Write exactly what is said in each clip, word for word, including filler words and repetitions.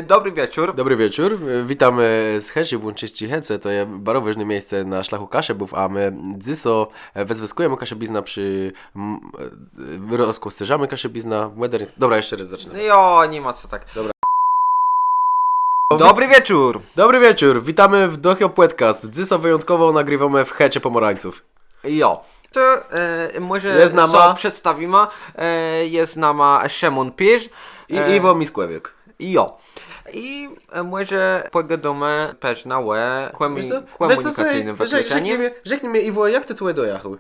Dobri wieczór. Dobri wieczór. Witómë z Hëczi w Łączësczi Hëce. To je baro wôżné miejsce na szlachù Kaszëbów, a më dzysô wëzwëskùjemë kaszëbiznã przë rozkòscérzómë kaszëbiznã w mòderny. Dobra, jesz rôz zaczinómë. Jo, ni ma co tak. Dobra. Dobri wieczór. Dobri wieczór. Witómë w Doch jo Pòdkast. Dzysô wëjątkòwò nagriwómë w Hëce Pòmòrańców. Jo. To mòże sã przedstawimë. Je z nama Szëmón Pisz i Iwò Miskòwiôk. Jo. I mòże pògôdómë téż na ò kòmùnikacyjnym wëkluczenim. Rzeknij mie, Iwò, jak të tu dojachôł?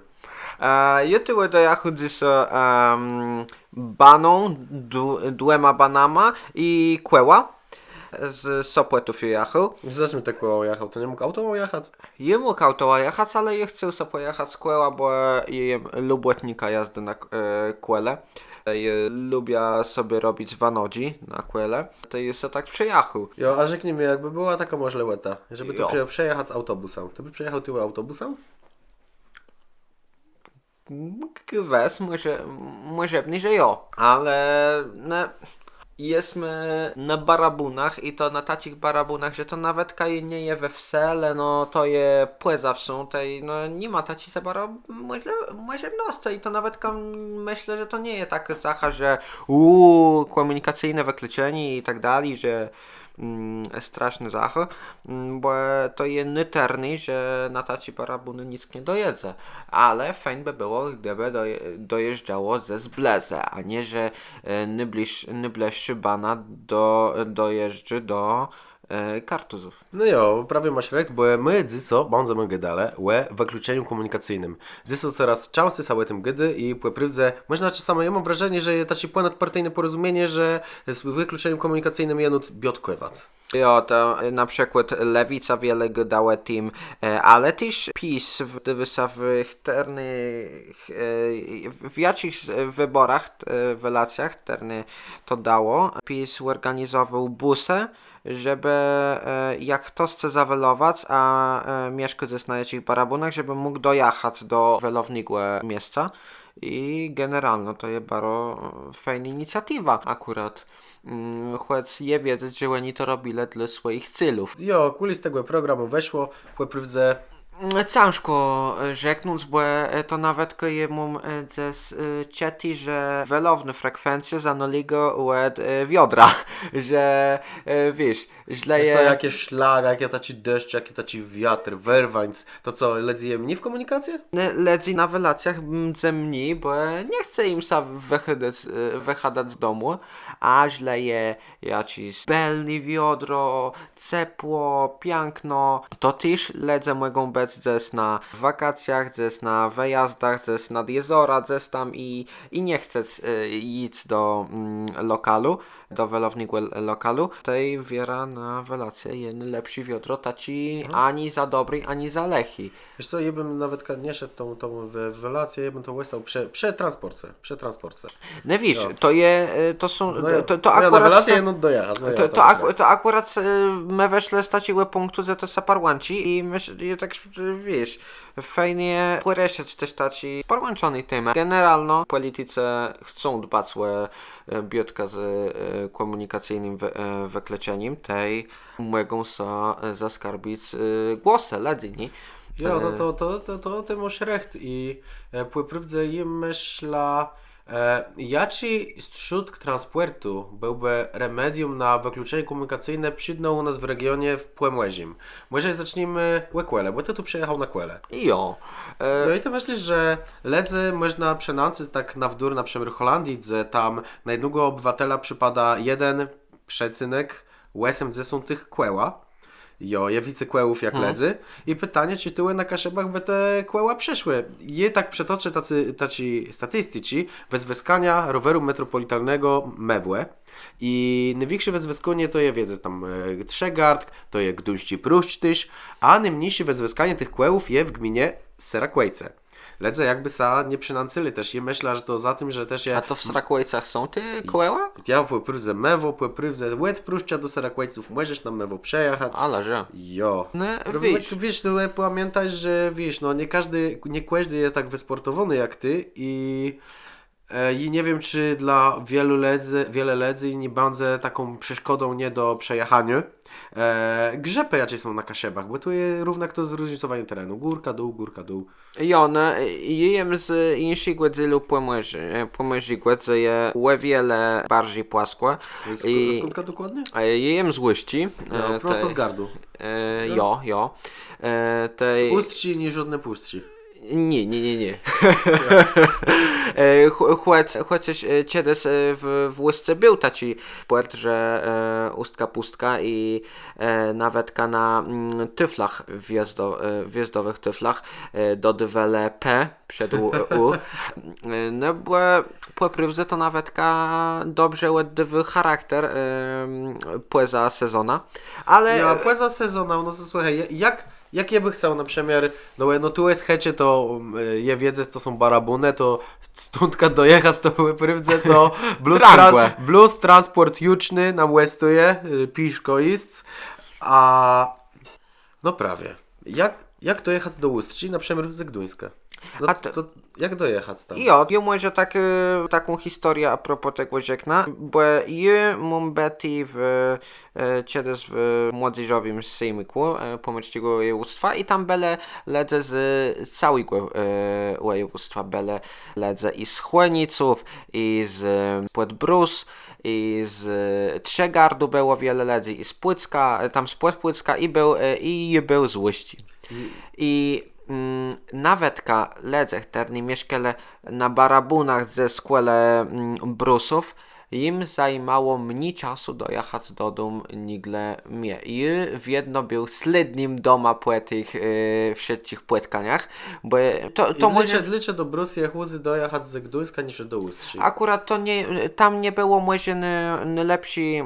Jô tu dojachôł dzysô baną, dwùma banama i kòłã. Z Sopòtu jô jachôł. Za czim të kòłã jachôł? Të nie mógł autã jachac? Jô mógł autã jachac, ale jô chcôł so pòjachac kòłã, bò jô jem lubòtnikã jazdë na kòle. Jô lubiã sobie robic wanodżi na kòle. To jô so tak przëjachôł. Jo, a rzeknij mie, jakbë bëła takô mòżlëwòta, żebë tu przejachac autobùsã, to bë przëjachôł tuwò autobùsã? Gwës, mòżebné, że jo, ale no, jesmë na barabónach i to na taczich barabónach, że to nawetka nie je we wsë, le no to je pòza wsą, tej no ni ma taczi za baro mòżebnoscë i to nawetka mëszlã, że to nie je tak zachã, że ùùù, kòmùnikacyjné wëkluczenié i tak dali, że straszné zachã, bò to je nôtërné, że na taczi barabónë nick nie dojedze. Ale fejn bë bëło, gdëbë dojeżdżało dzes blëżi, a nié, że nôblëższô bana dojeżdżô do Kartuzów. No jo, prawie môsz recht, bò më dzysô bãdzemë gôdelë ò wëkluczenim kòmùnikacyjnym. Dzysô corôz czãscy sã ò tim gôdô i pò prôwdze mòżna czasama, jô móm wrażenié, że je taczé pònadpartijné pòrozmienié, że z wëkluczenim kòmùnikacyjnym je nót biôtkòwac. Jo, to na przëkłôd Lewica wiele gôda ò tim, ale téż PiS w, w, w chtërnëch, w jaczichs wëbòrach, w welacjach, chtërne to dało, PiS òrganizowôł bùsë, żebë jak chto chce zawelowac, a mieszkô dzes na jaczich barabónach, żebë mógł dojachac do welownégò miesca. I generalno to je baro fejnô inicjatiwa akùrat. Chòc je wiedzec, że òni to robilë dlô swòjich célów. Jo, kùli z tegò programù wëszło, pò prôwdze Cãżkò rzeknąc, bò to nawetka jô móm dzes czëté, że welowné frekwencje zanôlégô òd wiodra, że wiész, że le je. Co, jak je szlag, jak je taczi deszcz, jak je taczi wiater, werwańc, to co, lëdzy je mni w kòmùnikacje? Lëdzy na welacjach mdze mni, bò nie chce jim sã wëchadac z domù, a że le je jaczés bëlné wiodro, cepło, piãkno. To téż lëdze mògą bëc dzes na wakacjach, dzes na wëjazdach, dzes nad jezora, dzes tam i nie chcec jic do lokalu, do welownégò lokalu. Tej wierã na welacje je nôlepszé wiodro, taczé ani za dobré, ani za lëché. Wiész co, jô bëm nawetka nie szedł tą, tą welacją, jô bëm to òstôł przë transpòrce, przë transpòrce. No wiész, to je, to są, to akùrat, to akùrat më wëszlë z taczégò pùnktu, że to sã parłãczi i më tak, wiész, fejn je pòrëszëc téż taczé sparłãczoné témë. Generalno pòliticë chcą dbac ò biôtkã z kòmùnikacyjnym wëkluczenim, tej mògą so zaskarbic głosë lëdzy, nié? Jo, no to, to, to, to të môsz recht i pò prôwdze jô mëszlã, jaczi strzódk transpòrtu bëłbë remedium na wëkluczenié kòmùnikacyjné przédno ù nas w regionie w Pòmòrzim. Mòże zacznijmë ò kòle, bò të tu przëjachôł na kòle. Jo. No i të mëslisz, że lëdzy mòżna przënãcëc tak na wzór na przëmiôr Hòlandii, dze tam na jednégò òbëwatela przëpôdô jeden przecynk òsmëdzesąt tëch kòła. Jo, je wicy kòłów jak lëdzy. I pitanié, czë tuwò na Kaszëbach bë te kòła przeszłë. Jô tak przëtoczã taczé statisticzi wëzwëskaniô roweru metropolitalnégò Mevo. I nôwikszé wëzwëskanié to je, wiedzec, tam Trzëgard, to je Gduńsk i Pruszcz téż, a nômniészé wëzwëskanié tëch kòłów je w gminie Serakòjce. Lëdze jakbë sã nie przënãcëlë téż. Jô mëszlã, że to za tim, że téż je. A to w Serakòjcach są te kòła? Jo, pò prôwdze Mevo, pò prôwdze òd Pruszcza do Serakòjców mòżesz na Mevo przejachac. Ale że. Jo. No wiész, no pamiãtôj, że wiész, no nié kòżdi, nié kòżdi je tak wësportowóny jak të i E, i nie wiém, czë dlô wiele lëdzy, wiele lëdzy nie bãdze taką przeszkòdą nié do przejachaniô. E, grzëpë, jaczé są na Kaszëbach, bò tu je równak to zróżnicowanie terenu. Górka, dół, górka, dół. Jo, no, jô jem z jinszégò dzélu Pòmòrzi-, e, Pòmòrzégò, co je ò wiele barżi płaskò. Sk-, I skądka dokładnie? E, jô jem z Ùsczi. Jo, e, prosto tej, z gardu. E, jo, jo. E, tej... Z Ùsczi, nié żódné Pùsczi. Nié, nié, nié, nié. E, chò-, chòc-, chòcôż, e, czedës, e, w, w Ùsce béł taczi pòrt, że, e, Ùstka Pùstka i, e, nawetka na, mm, tôflach wjazdo-, e, wjazdowëch tôflach, e, dodôwelë P przed ù, ù. E, no bò pò prôwdze to nawetka dobrze òddôwô charakter, e, pòza sezonã. Ale... Jo, pòza sezonã, no to słëchôj, ja-, jak Jak jô bë chcôł na przëmiôr, no, no tu je chëcze, to, e, je wiedzec, to są barabónë, to stądka dojachac, to pò prôwdze to blós tra-, blós transpòrt juczny nam òstôje, e, piészkò jic, a, no prawie. Jak, jak dojachac do Ùsczi, na przëmiôr ze Gduńska? No a to, to jak dojachac tam? Jo, jô mòże tak, e, taką historiã a propos tegò rzeknã, bò jô móm bëté w e, czedës w Młodzëżowim Sejmikù, e, Pòmòrsczégò Wòjewództwa i tam bëlë lëdze z całégò, e, wòjewództwa. Bëlë lëdze i z Chòniców, i z, e, pòd Brus, i z Trzëgardu bëło wiele lëdzy, i z Pùcka, e, tam spòd Pùcka, i béł, e, i, i béł z Ùsczi. I I, mm, nawetka lëdze, chtërny mieszkelë na barabónach ze skòle, mm, Brusów, jim zajimało mni czasu dojachac dodóm nigle mie. I wiedno béł slédnym doma pò tëch, e, wszëtczich pòtkaniach, bò to, to... I mòże dlôcze, dlôcze do Brus je chùdzy dojachac ze Gduńska niż do Ùsczi? Akùrat to nié, tam nie bëło mòże n-, nôlepszi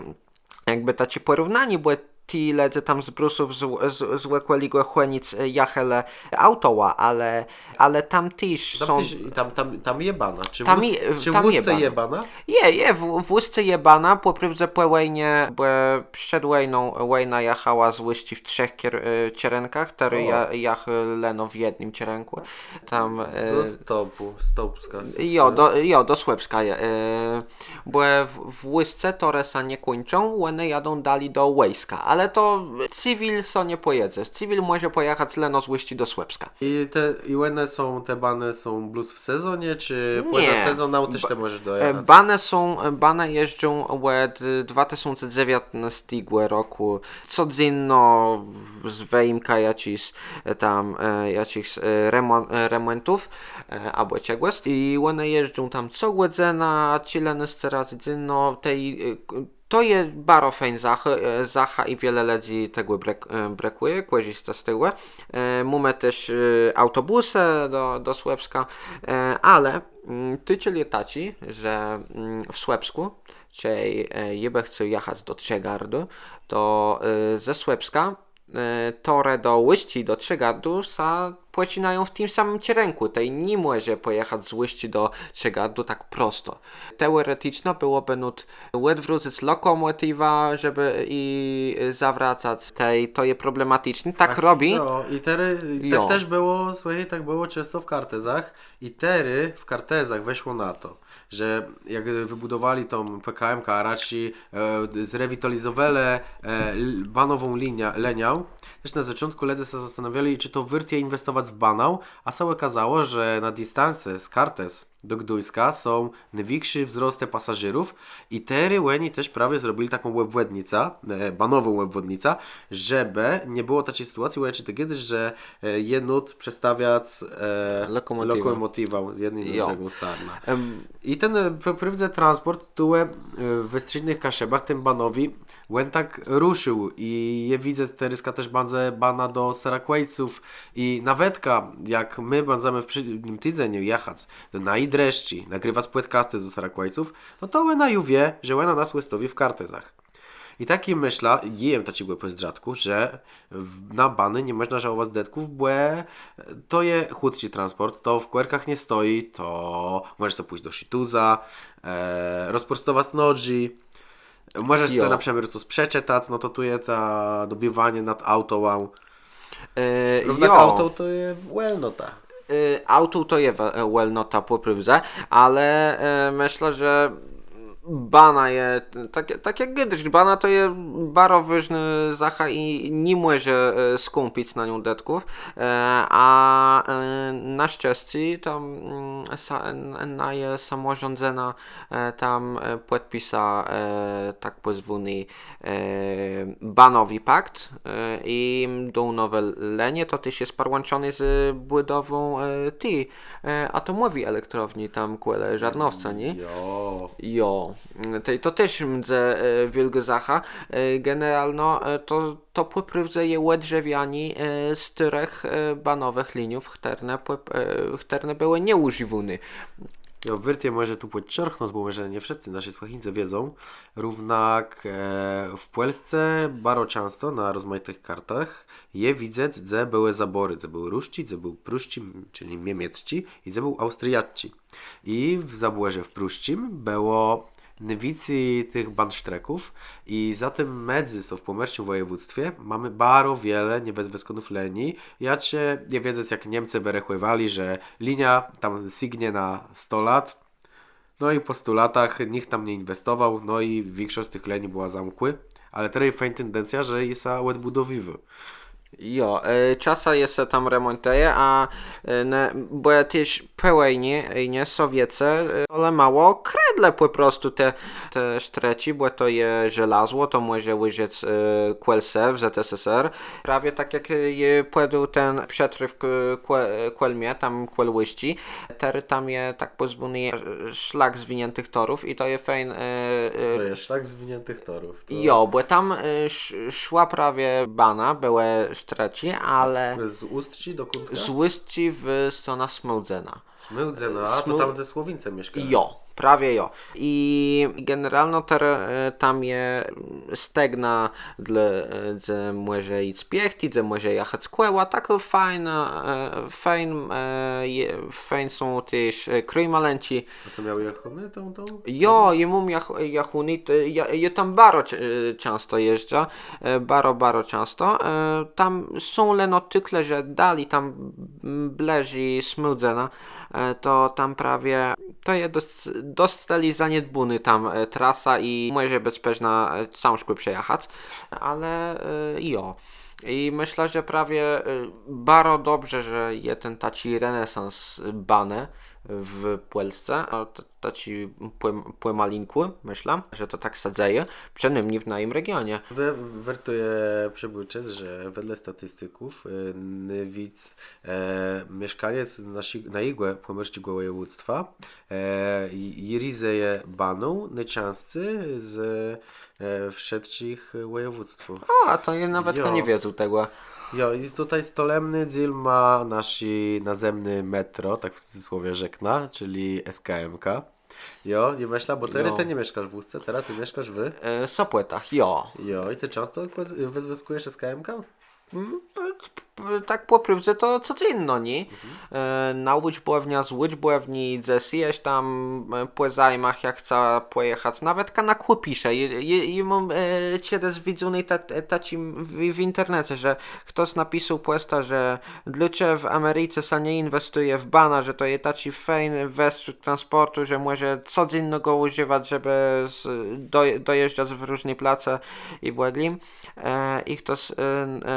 jakbë taczé pòrównanié, bò ti lëdze tam z Brusów, z, z, z òkòlégò Chònic, e, jachelë autołã, ale, ale tam téż są... Tam téż, tam, tam, tam je bana. Czë tam w Ùs-, je, czë tam w Ùsce je bana? Je, je, w, w Ùsce je bana, pò prôwdze pò wòjnie, bò przed wòjną, wòjna jachała z Ùsczi w trzech kier-, e, czerënkach, terô ja-, jachô leno w jednym czerënkù. Tam, e, do Stołpù, Stołpska. Jo, do, jo, do Słëpska je, e, Bò w, w Ùsce torë sã nie kùńczą, òne jadą dali do wòjska, ale to cywil so nie pòjedze. Cywil mòże pòjachac leno z Ùsczi do Słëpska. I te, i òne są, te banë są blós w sezonie, czë pòza sezonã téż të mòżesz dojachac? Banë są, banë jeżdżą òd dwa tësące dzewiãtnôstégò rokù. Codzénno, z wëjimkã jaczichs, e, tam, e, jaczichs, e, remò-, e, remòntów, e, abò czegòs. I òne jeżdżą tam co gòdzëna, czile nôsce razy dzénno, tej, e, k-, to je baro fejn zach-, e, zacha i wiele lëdzy tegò brëk-, e, brëkùje, kòrzistô z tegò. E, mómë téż, e, aùtobùsë do, do Słëpska, e, ale, mm, titel je taczi, że, mm, w Słëpskù, czej, e, jô bë chcôł jachac do Trzëgardu, to, e, ze Słëpska e, torë do Ùsczi, do Trzëgardu sã pòczinają w tim samim czerënkù. Tej ni mòże pòjachac z Ùsczi do Trzëgardu tak prosto. Teòreticzno bëłobë nót òdwrócëc lokòmòtiwã, żebë i zawracac. Tej to je problematiczné. Tak robi. Jo, i terô, i tak téż bëło, słëchôj, tak bëło czãsto w Kartuzach. I terô w Kartuzach wëszło na to, że jak wëbùdowelë tã P K M-kã, a rôczi, e, zrewitalizowelë, e, l-, banową liniã, liniã, téż na zôczątkù lëdze sã zastanôwielë, czë to wôrt je inwestowac w banã, a sã òkôzało, że na distansu z Kartuz do Gduńska są nôwikszé wzrostë pasażerów i terô òni téż prawie zrobilë taką òbwòdnicã, e, banową òbwòdnicã, żebë nie bëło taczi sytuacji, jak të gôdôsz, że e, je nót przestawiac, e, lokòmòtiwã z jedny na drëgą starnã. I ten, e, pò prôwdze transpòrt tu, e, w westrzédnëch Kaszëbach, ten banowi, òn tak rësził i je widzec, terôzka téż bãdze bana do Serakòjców i nawetka jak më bãdzemë w przińdnym tidzeniu jachac do Naji Drëszczi, nagrëwac pòdkastë ze Serakòjców, no to òna ju wié, że òna nas òstawi w Kartuzach. I tak jô mëszlã, jem taczégò pòzdrzatkù, że w-, na banë nie mòżna żałowac dëtków, bò to je chùtszi transpòrt, to w kòrkach nie stoji, to mòżesz so pójsc do szituza, e, rozprostowac nodżi, mòżesz so na przëmiôr cos przeczëtac, no to tu je to dobiwanié nad autołã. E, równak jo. Auto to je wòlnota. Autò to je wòlnota pò prôwdze, ale mëszlã, że bana je tak jak gôdôsz, bana to je baro wôżnô zacha i ni mòże skąpic na nią dëtków. A na szczescé tam naje samòrządzëna tam pòdpisa tak pòzwóny banowi pakt i dół nowé lënie, to téż je sparłãczoné z bùdową ti atomòwi elektrowni tam kòle Żarnowca, nié? Jo. Jo. To téż mdze wiôlgô zacha. Generalno to pò prôwdze je òdrzewianié stôrëch banowëch liniów, chtërne bëłë nieùżiwóné. Jo, wôrt je mòże tu pòdczorchnąc, bò mòże nie wszëtcë naszi słëchińcë wiedzą, równak w Pòlsce baro czãsto na rozmajitëch kartach je widzec, dze bëłë zabòrë, dze béł rusczi, dze béł prësczi, czëlë miemiecczi, i dze béł aùstriacczi. I w zabòrze w prësczim bëło nôwicy tëch bansztreków i za tim midzë so w pòmòrsczim wòjewództwie mómë baro wiele niewëzwëskónëch linii. Jaczé nie wiedzec, jak Niemcë wërechòwelë, że linia tam sygnie na sto lat. No i pò stu latach nicht tam nie inwestowôł, no i wikszosc tëch linii bëła zamkłô. Ale terô fejn tendencjô, że je sã òdbùdowiwô. Jo, czasã je sã tam remòntëje, a bò téż pò wòjnie, nié, Sowiecë, ale mało kredlë pò prostu te sztreczi, bò to je żelazło, to mòże ùżëc kòl se w ZSSR. Prawie tak jak je pòdôł ten przetrôfk kòl mie, tam kòl Ùsczi. Terô tam je tak pòzwóny szlak zwiniętych torów i to je fejn. To je szlak zwiniętych torów. Jo, bò tam szła prawie bana, bëłë sztreczi, ale z Ùsczi dokądka? Z Ùsczi w stronã Smôłdzëna. Smôłdzëna, a to tam, dze Słowińcë mieszkają. Jo, prawie jo. I generalno terô tam je stegna dlô, dze mòże jic piechti, dze mòże jachac kòłã, tak fejn, fejn, fejn są téż krôjmalënczi. A të miôł jachóné tą, tą? Jo, jô móm jachóné, jô tam baro czãsto jeżdżã, baro, baro czãsto. Tam są leno tëli, że dali tam blëżi Smôłdzëna, to tam prawie to je dosc tëli zaniedbónô tam trasa i mòże bez pewna całą szkòłã przejachac, ale jo. I mëszlã, że prawie baro dobrze, że je ten taczi renesans banë w Pòlsce, a taczi pòmalinkù, mëszlã, że to tak sã dzeje, przënômni w najim regionie. Wôrt je przëbôczëc, że wedle statistików nôwic mieszkańc najégò pòmòrsczégò wòjewództwa i rézëje banã nôczãscy z wszëtczich wòjewództwów. A to jô nawetka nie wiedzôł tegò. Jo, i tutaj stolemny dzél mô nasze nazemné metro, tak w cudzysłowie rzeknã, czëli SKM-ka. Jo, nie mëszlã, bò terô të nie mieszkôsz w Ùsce, terô të mieszkôsz w Sopòtach, jo. Jo, i të czãsto wëzwëskùjesz SKM-kã? Tak pò prôwdze to codzénno, nié? Na ùczbòwniã, z ùczbòwni, dze jesz tam pò zajmach, jak chcã pòjachac, nawetka na kùpisze. Jô móm czedës widzóné taczi w internece, że chtos napisôł pòsta, że dlôcze w Americe sã nie inwestëje w banã, że to je taczi fejn westrzódk transpòrtu, że mòże codzénno gò ùżëwac, żebë dojeżdżac w różné place i w òglim. I chtos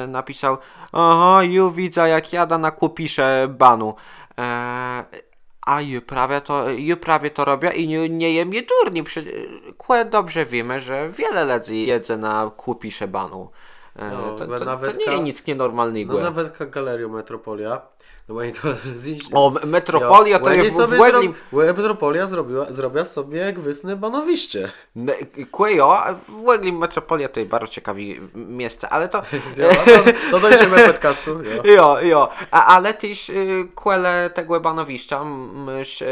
napisôł: Aha, ju widzã, jak jadã na kùpisze baną. A jô prawie to, jô prawie to robiã i nie jem jedurnym. Kò dobrze wiémë, że wiele lëdzy jedze na kùpisze baną. To nie je nick nienormalnégò. No nawetka Galeriô Metropolia. No bò òni to zniszczëlë. Ò, Metropolia to je w òglim. Metropolia zrobiła sobie gwôsné banowiszcze. Kò jo, w òglim Metropolia to je baro cekawé miesce, ale to... To dojrzemë w pòdkastu. Jo, jo. Ale téż kòle tegò banowiszcza môsz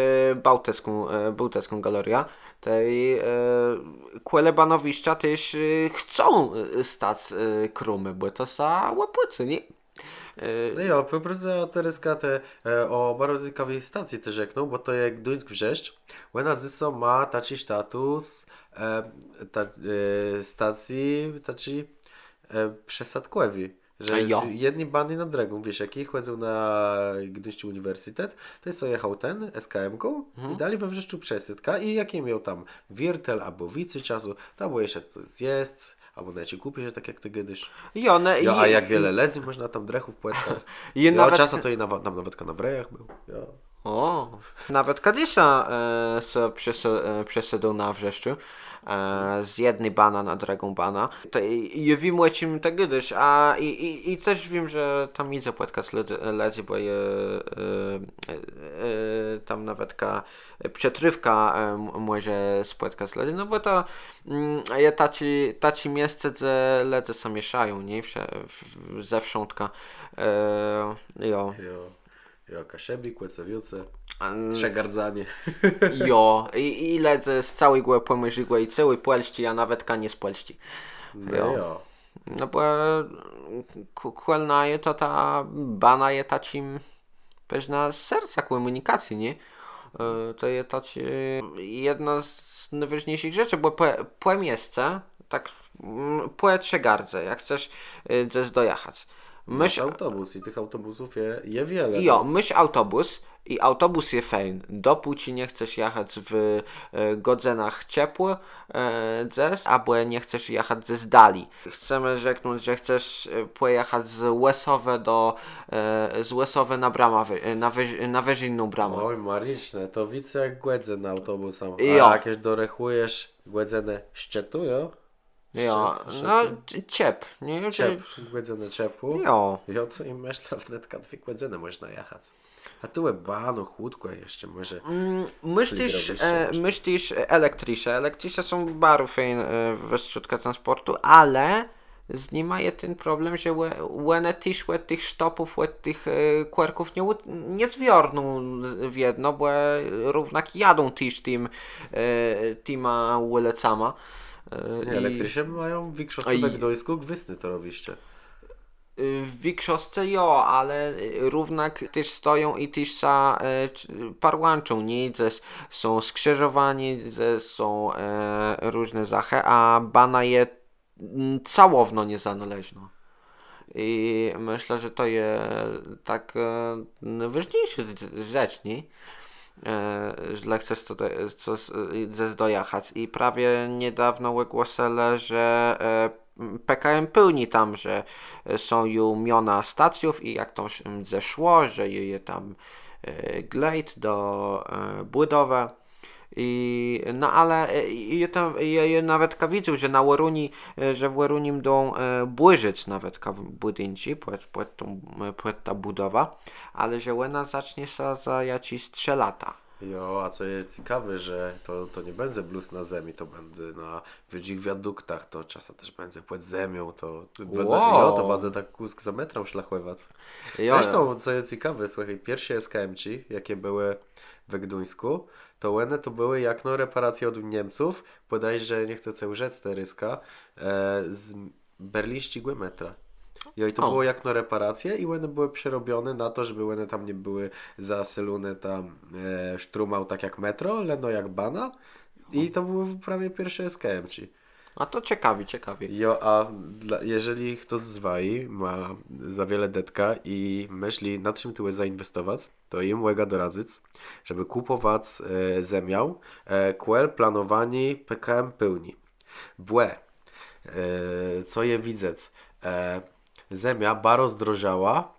Bôłtëcką Galeriã. Tej kòle banowiszcza téż chcą stac krómë, bò to sã òpłôcy, nié? No jo, pò prôwdze terôzka të ò baro cekawi stacji të rzeknął, bò to je Gduńsk Wrzeszcz. Òna dzysô mô taczi status stacji taczi przësôdkòwi. Że z jedny banë na drëgą, wiész, jak jô chòdzył na Gduńsczi Ùniwersytet, to jô so jachôł ten, SKM-ką i dali we Wrzeszczu przesôdka i jak jô miôł tam wiertel abò wicy czasu, to bëło jesz cos zjesc, abò nawet kùpic, że tak jak të gôdôsz. Jo, no. Jo, a jak wiele lëdzy mòżna tam drëchów pòtkac. Jo, nawet czasã to jô tam nawetka na wrejach béł. Jo. Ò, nawetka dzysô so przesôdôł na Wrzeszczu z jedny banë na drëgą banã. To jô wiém, ò czim të gôdôsz, a i téż wiém, że tam jidze pòtkac lëdzy, bò je tam nawetka przetrôfka mòże spòtkac lëdzy, no bò to je taczé miesce, dze lëdze sã mieszają, nié? Zewsządka. Jo. Jo, Kaszëbi, Kòcewiôcë, Trzëgardzanie. Jo, i lëdze z całégò Pòmòrzégò i całi Pòlsczi, a nawetka nié z Pòlsczi. No jo. No bò kòl naju to ta bana je taczim pewno sercã kòmùnikacji, nié? To je taczé jedna z nôwôżniészich rzeczi, bò pò miesce, tak pò Trzëgardze, jak chcesz dzes dojachac. Môsz aùtobùs i tëch aùtobùsów je wiele. Jo, môsz aùtobùs i aùtobùs je fejn, dopóczi nie chcesz jachac w gòdzënach cepłëch dzes, abò nie chcesz jachac dzes dali. Chcemë rzeknąc, że chcesz pòjachac z Òsowë do, z Òsowë na bramã, na wëżinną bramã. Òj, marniczné, to wicy jak gòdzëna aùtobùsã. Jo. A jak jesz dorechùjesz gòdzënë szczëtu, jo? Jo, no, czep, nié? Czep, gòdzënë czepu. Jo. Jo, to i mëszlã, wnetka dwie gòdzënë mòżna jachac. A tu je baro chùtkò jesz mòże. Mëszlisz, mëszlisz, elektrisze. Elektrisze są baro fejn we strzódkach transpòrtu, ale z nima je ten problem, że òne téż òd tëch sztopów, òd tëch kòrków nie zwiorną wiedno, bò równak jadą téż tim, tima ùlëcama. Elektrisze mają w wikszoscë we Gduńskù gwësné torowiszcze. W wikszoscë jo, ale równak téż stoją i téż sã parłãczą, nié? Dze są skrzëżowaniô, dze są różné zachë, a bana je całowno niezanôleżnô. I mëszlã, że to je tak nôwôżniészô rzecz, nié? Jeżlë chcesz dzes dojachac. I prawie niedôwno ògłosëlë, że PKM Pôłnié tam, że są ju miona stacjów i jak tam mdze szło, że ju je tam glejt do bùdowë. I no ale jô nawetka widzôł, że na Òruni, że w Òruni mdą bùrzëc nawetka bùdinczi pòd tã bùdowã, ale że òna zacznie sã za jaczis trzë lata. Jo, a co je cekawé, że to nie bãdze blós na zemi, to bãdze na wiôldżich wiaduktach, to czasã téż bãdze pòd zemią, to bãdze, jo, to bãdze tak kùsk za metrã szlachòwac. Zresztą, co je cekawé, słëchôj, pierszé SKM-czi, jaczé bëłë we Gduńskù, to òne to bëłë jakno reparacje òd Niemców, bòdôjże, nie chcã cë łżec terôzka, z berlińsczégò metra. Jo, i to bëło jakno reparacje i òne bëłë przerobioné na to, żebë òne tam nie bëłë zasëlóné tam sztrómã tak jak metro, leno jak bana. I to bëłë prawie pierszé SKM-czi. A to cekawé, cekawé. Jo, a jeżlë chto z waji mô za wiele dëtka i mësli, na czim tu zainwestowac, to jô mògã doradzëc, żebë kùpòwac zemiã kòl planowaniô PKM Pôłnié. Bò co je widzec, zemia baro zdrożała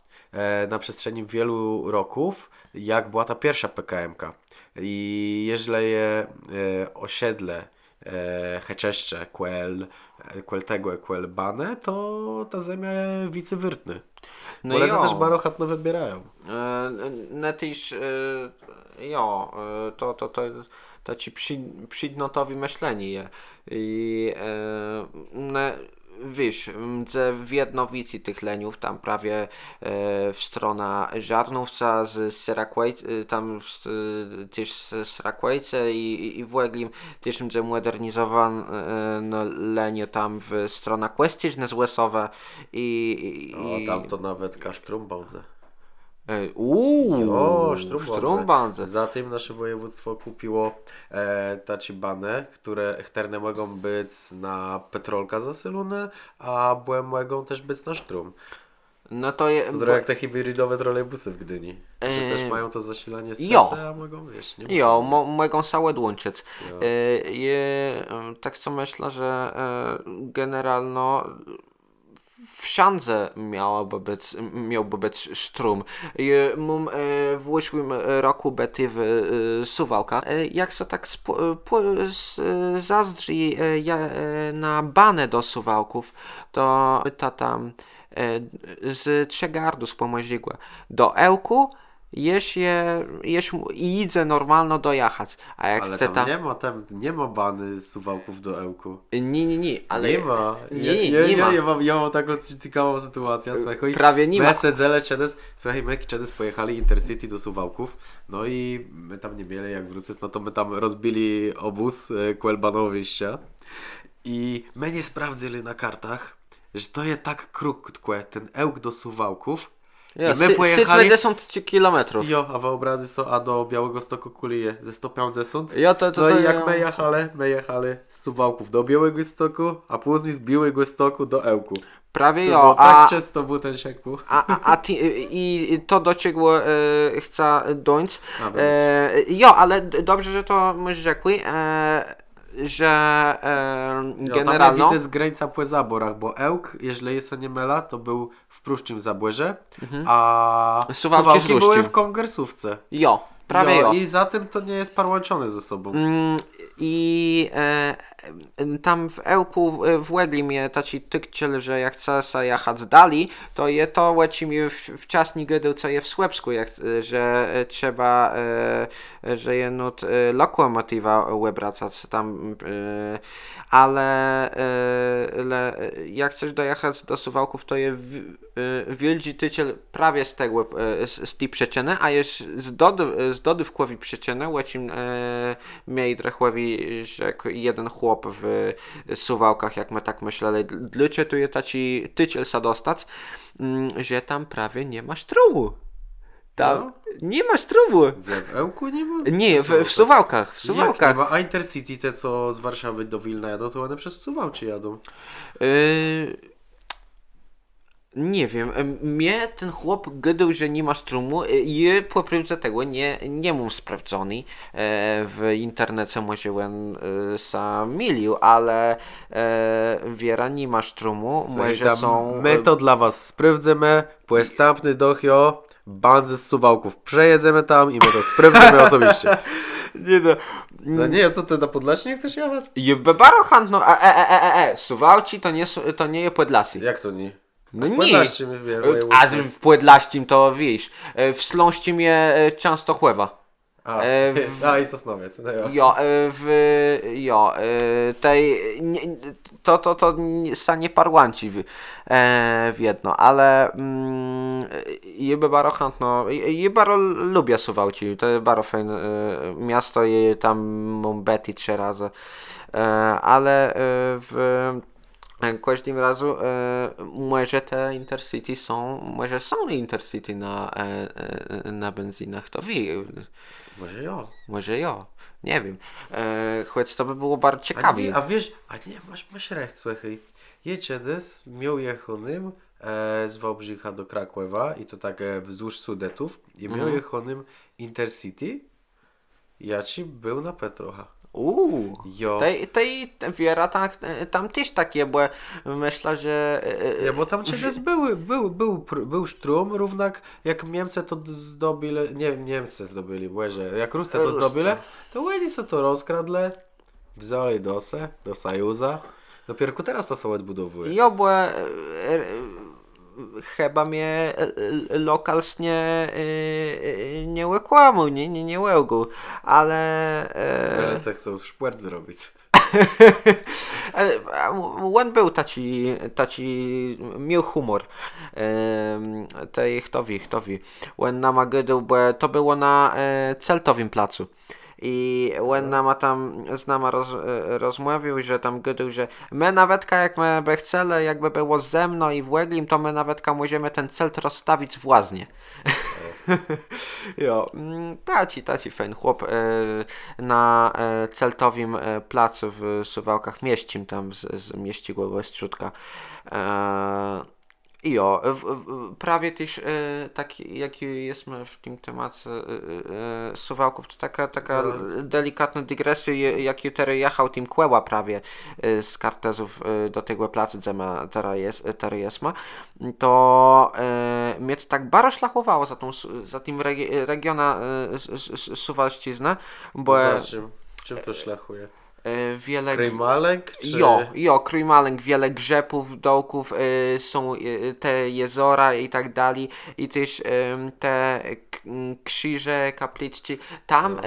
na przestrzeni wielu roków, jak bëła ta pierszô PKM-ka. I jeżlë je òsedlé chëczëszcze kòl tegò, kòl banë, to ta zemia je wicy wôrtnô. No jo. Bò lëdze téż baro chãtno wëbiérają. Ne téż, jo, to, to, to taczé przińdnotowi mëslenié je. I ne, wiész, mdze wiedno wicy tëch liniów tam prawie w stronã Żarnówca, z Serakòjc, tam téż z Serakòjce i w ògle téż mdze mòdernizowanô liniô tam w stronã Kòscérznë z Òsowë i tam to nawetka sztróm bãdze. Ùùù, sztróm bãdze. Za tim nasze wòjewództwò kùpiło taczé banë, chtërne mògą bëc na petrolka zasëlóné, abò mògą téż bëc na sztróm. No to je... To trochã jak te hibridowé trolejbùsë w Gdini. Że téż mają to zasilanié z sece, a mògą, wiész, nie mùszą. Jo, mògą sã òdłączëc. Jo. E, je, em, tak so mëszlã, że, e, generalno wszãdze miałobë bëc, miôłbë bëc sztrum. E, móm, e, w ùszłim, e, rokù bëté w, e, Suwałkach. E, jak so tak spò-, e, pò-, z-, e, zazdrzi, e, ja-, e, na banë do Suwałków, to ta tam, e, z Trzëgardu, z Pòmòrzégò do Ełku, jesz je, jesz mù-, i jidze normalno dojachac. A jak chce tam, nie ma tam, nie ma banë z Suwałków do Ełku. Nié, nié, nié, ale... Ni ma. Nié, nié ma. Jô móm, jô móm taką cekawą sytuacjã, słëchôj. Prawie ni ma. Më sedzelë czedës, słëchôj, më czedës pòjachelë Intercity do Suwałków, no i më tam ni mielë jak wrócëc, no to më tam rozbilë òbóz, e, kòl banowiszcza. I më nie sprawdzëlë na kartach, że to je tak krótkò, ten Ełk do Suwałków. Jo, sétmëdzesąt kilométrów. Jo, a wëòbrazë so, a do Białégòstokù kùli je ze sto piãcdzesąt. Jo, to, to... No i jak më jachelë, më jachelë z Suwałków do Białégòstokù, a pózni z Białégòstokù do Ełku. Prawie jo, a tak czãsto béł ten szëkù. A, a, a të, i, i to, do czegò, e, chcã dóńc, e, jo, ale d-, dobrze, że to môsz rzekłé, e, że, e, generalno... Jo, tam je widzec grańca pò zabòrach, bò Ełk, jeżlë jô sã nie milã, to béł w prësczim zabòrze, a Suwałczi bëłë w kòngresówce. Jo, prawie jo. I zatem to nie je sparłãczoné ze sobą. Mm, i, e, tam w Ełkù, e, w òglim je taczi tëczel, że jak chce sã jachac dali, to je to, ò czim jô w-, wczasni gôdôł, co je w Słëpskù, jak, e, że, e, trzeba, e, że je nót, e, lokòmòtiwã òbracac tam, e, ale, e, le, e, jak chcesz dojachac do Suwałków, to je w-, e, wiôldżi tëczel prawie z tegò, e, z, z ti przëczënë, a jesz z dodô-, z dodôwkòwi przëczënë, ò czim, e, mie drëchòwi rzekł jeden chłop w Suwałkach, jak më tak mëslelë, dl-, dlôcze tu je taczi tëczel sã dostac, mm, że tam prawie ni ma sztrumù. Tam ni ma sztrumù. W Ełkù ni ma? Nié, w, w Suwałkach, w Suwałkach. Jak ni ma? A Intercity, te, co z Warszawë do Wilna jadą, to òne przez Suwałczi jadą. Y, Nie wiém, em, mie ten chłop gôdôł, że ni ma sztrumù, e, i pò prôwdze tegò nie, nie móm sprawdzoné, e, w internece, mòże òn, e, sã milił, ale, e, wierã ni ma sztrumù, mòże są, e... Më to dlô was sprôwdzymë, pò nastãpny doch, jo, bãdze z Suwałków. Przëjedzemë tam i më to sprôwdzymë òsobiście. Nié, no. No nié, co të, na Pòdlasie nie chcesz jachac? Jô bë baro chãtno, a, e, Suwałczi to nie, to nie je Pòdlasé. Jak to nié? No nié. A w pòdlasczim to, wiész, e, w sląsczim je, e, Czãstochòwa. A, e, w-, a, i Sosnowiec, no jo. Jo, e, w-, jo, e, tej, nié, to, to, to nié, sã nie parłãczi w-, e, w jedno, ale, mm, jô bë baro chãtno, jô, jô baro lubiã Suwałczi, to je baro fejn, e, miasto, i tam móm bëté trzë razë, e, ale, e, w E, kòżdim razu, e, mòże te Intercity są, mòże są Intercity na, e, e, na benzynach, to wié. Mòże jo. Mòże jo. Nie wiém. E, chòc to bë bëło baro cekawie. A nié, a wiész, a nié, môsz, môsz recht, słëchôj. Jô czedës miôł jachónym, e, z Wałbrzycha do Krakòwa i to tak, e, wzdłuż Sudetów. I miôł jachónym Intercity. Jaczi béł na petrochã. Ùù. Jo. Tej, tej wierã tam, tam téż tak je, bò mëszlã, że, e, e, jo, bò tam czedës béł, béł, béł pr-, béł sztrum, równak jak Miemcë to d-, zdobilë, nié, Miemcë zdobilë, Bòże, jak Ruscë to zdobilë, to òni so to rozkradlë, wzãlë do se, do Sojuza. Dopiérkù terô to sã òdbùdowùje. Jo, bò, e, e, chëba mie, e, e, lokal nie, e, e, nie òkłamôł, nié, nié, nie òłgôł, ale, e, Bòże, co chcą szpòrt zrobic. E, a òn béł taczi, taczi miôł hùmor. Em, tej chto wié, chto wié. Òn nama gôdôł, bò to bëło na, e, Celtowim placu. I òn nama tam, z nama roz-, e, rozmôwiôł, że tam gôdôł, że më nawetka, jak më bë chcelë, jakbë bëło zëmno i w òglim, to më nawetka mòżemë ten celt rozstawic w łazni. Jo, mm, taczi, taczi fejn chłop, e, na, e, Celtowim, e, placu w Suwałkach Miesczim, tam z, z Miesczégò Òstrzódka. E, I Jo, prawie téż tak jak jesmë w tim temace Suwałków, to takô delikatnô digresjô, jak jô terô jachôł tim kòłã prawie z Kartuzów do tegò placu, dze më terô jesmë, to mie to tak baro szlachòwało za tim regionã Suwalszczëzna, bò... Czim to szlachùje? Wiele... Jo, jo, Krójmalënk, wiele grzëpów, dółków, są te jezora i tak dali. I téż te krziże, kaplëczczi. Tam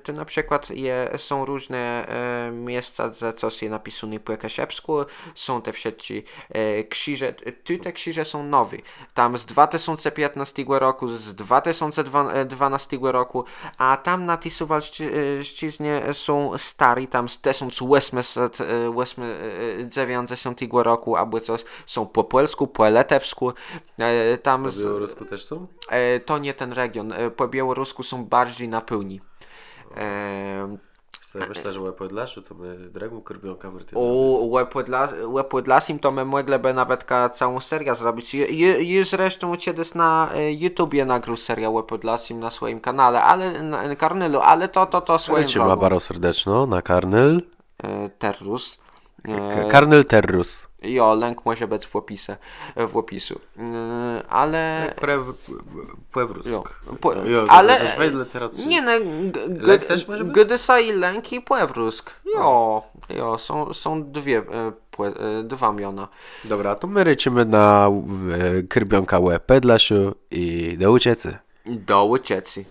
tu na przëkłôd są różné miesca, dze cos je napisóné pò kaszëbskù. Są te wszëtczé krziże. Tu te krziże są nowé. Tam z dwa tësące piãtnôstégò rokù, z dwa tësące dwanôstégò rokù, a tam na ti Suwalszczëznie są stôré, tam z tësąc òsmëset dziewiãcdzesątégò rokù abò cos, są pò pòlskù, pò lëtewskù. Tam... Pò biôłoruskù téż są? To nié ten region. Pò biôłoruskù są barżi na pôłnié. Mëszlã, że ò Pòdlaszu to bë drëgą kôrbiónkã wôrt zrobic. Ò Pòdlasim to më mòglëbë nawetka całą seriã zrobic. Jô zresztą czedës na YouTubie nagrôł seriã ò Pòdlasim na swòjim kanale, ale na karnôlu, ale to, to, to swòją drogą. Rôczimë baro serdeczno na karnôl. Terrus. Karnôl Terrus. Jo, link mòże bëc w òpisu. W òpisu. Ale... Pòwrózk. Ale nié, no, gôdô sã i link, i pòwrózk. Jo, jo, są dwie, dwa miona. Dobra, to më rôczimë na kôrbiónkã ò Pòdlaszu i do ùczëcô. Do ùczëcô.